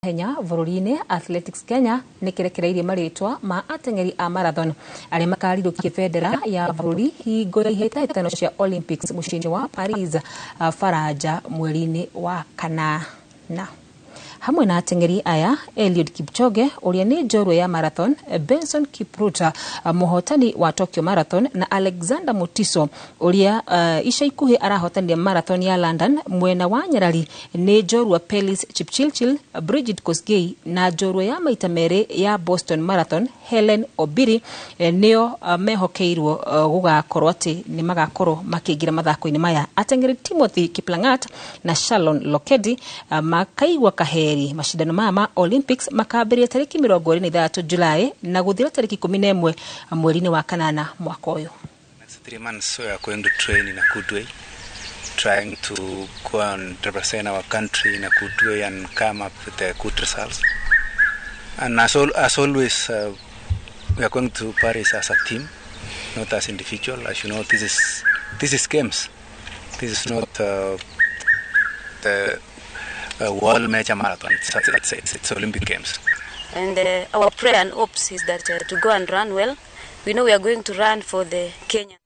Mahenya bũrũri-inĩ Athletics Kenya nĩ kĩrekereirie marĩtwa ma ateng'eri a marathon arĩa makarirũkia bendera ya bũrũri hingo ya ihĩtahĩtano cia Olympics mũciĩ-inĩ wa Paris, Faranja mweri-inĩ wa kanana. Hamwe na ateng'eri aya Eliud Kipchoge ũrĩa nĩ njorua ya marathon, Benson Kipruto mũhotani wa Tokyo Marathon na Alexander Mutiso ũrĩa ica ikuhĩ arahotanire marathon ya London. Mwena wa nyarari nĩ njorua Pelis Chipchirchir, Brigid Kosgei na njorua ya maita merĩ ya Boston Marathon Helen Obiri nĩo mehokeirwo gũgakorwo atĩ nĩ magakorwo makĩingĩra mathako-inĩ maya. Ateng'eri Timothy Kiplangat na Shalon Lokedi makaigua kaheri. Macindano maya ma Olympics makambĩrĩria tarĩki 26 Julai na gũthira tarĩki 11 mweri-inĩ wa kanana mwaka ũyũ. Next 3 months we are going to train in a good way, trying to go and represent our country in a good way and come up with good results. And as always, we are going to Paris as a team, not as individual. As you know, this is games. This is not the World Major Marathon. It's Olympic Games. And our prayer and hopes is that to go and run well. We know we are going to run for the Kenya.